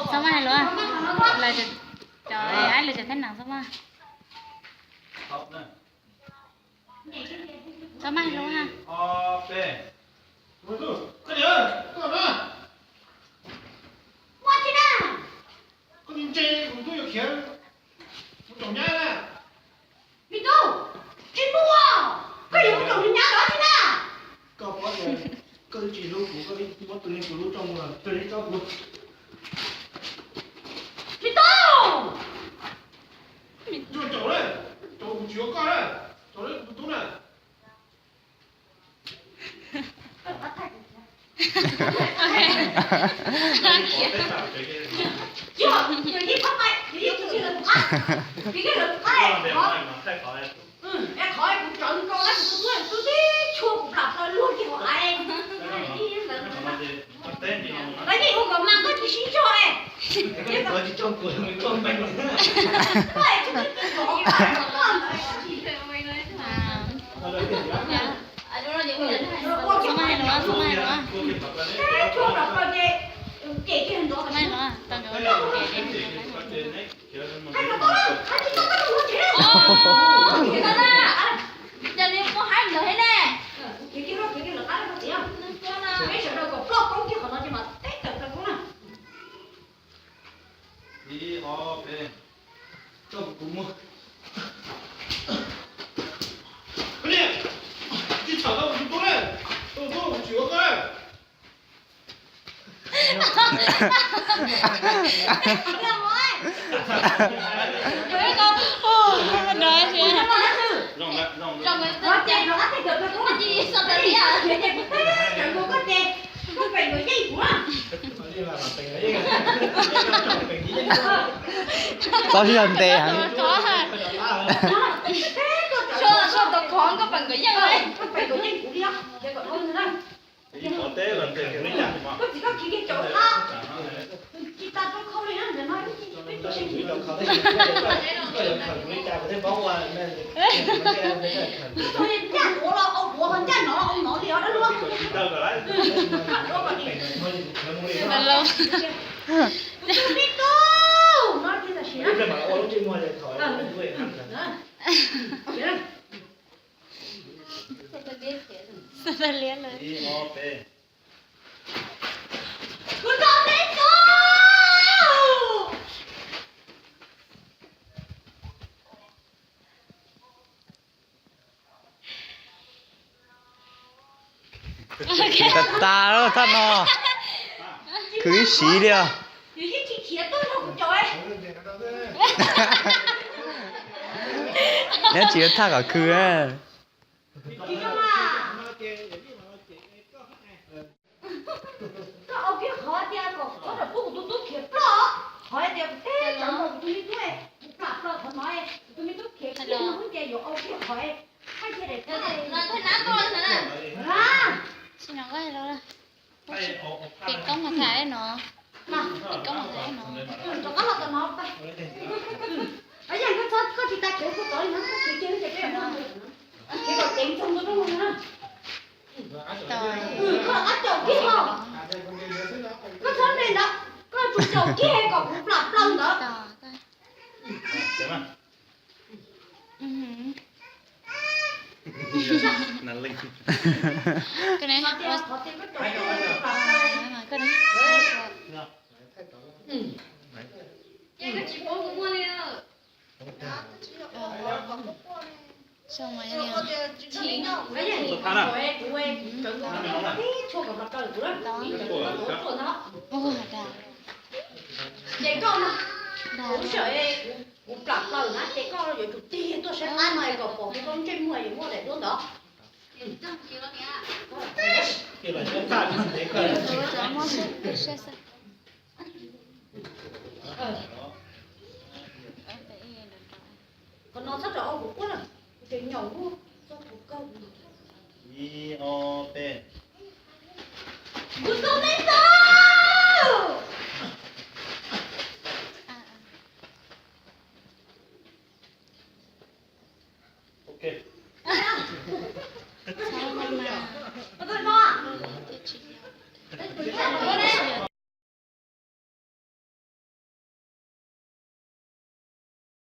Txhob maj hais lus, lawv cov aib lawv cov thab nees txhob maj. Txhob maj hais lus ha. Muaj tsi na? Koj ntse, kuv tub yuav khiav mus caum nyab na. Me tub, tsis muaj, koj yuav mus caum nws nyab los tsi na? Koj paub tias koj twb tsis hlub kuv, koj muab tus neeg kuv hlub tso mus, tso kuv. Me tub, caum na, caum kuv tsis yuav koj na, caum kuv tub na. Ib, ob, peb. Koj kuv mus. Tsis txhawm tau kuv tus tub na. Tus tub kuv tsis yuav koj na. Txhob sib zog ntes heev. Hello. Xav tau liab lawm. Khwv tas tas lawm thaj no. Khwv ib siv li os. Neb tsis thaj kom khwv. Koj ua kiag qhov tias kom txhob ram pub kuv tus tub khiav ploj, qhov tias kuv teb tau kuv tus me tub, kuv plam plaws qhov no, kuv tus me tub khiav kiag no ces yuav ua kiag qhov, hais tias daim teb no. Tsis no, pem koob mas tham no, pem koob mas tham no. Rov qab los tom no, yog koj txhob, koj tsis tas khiav kuv tod li no, khiav kiag ces peb yuav muaj, khiav kom ceev txog ntua rooj no na. Koj rov qab caum kiag os. Koj txhob nres ntawd, koj tsuas caum kiag kom kuv plam plaws ntawd. Ces koj no, kuv sawv, kuv plam plaws na ces koj yuav tsum tig tuaj saib qab no es kom pom kuv koj ntsej muag yuav muaj daim duab ntawd. Qhov no txhob rawm ua kuv quaj lawm, kuv tseem nyaum kuv txhob kuv kawg. Ib, ob, peb. Kuv tus me tub,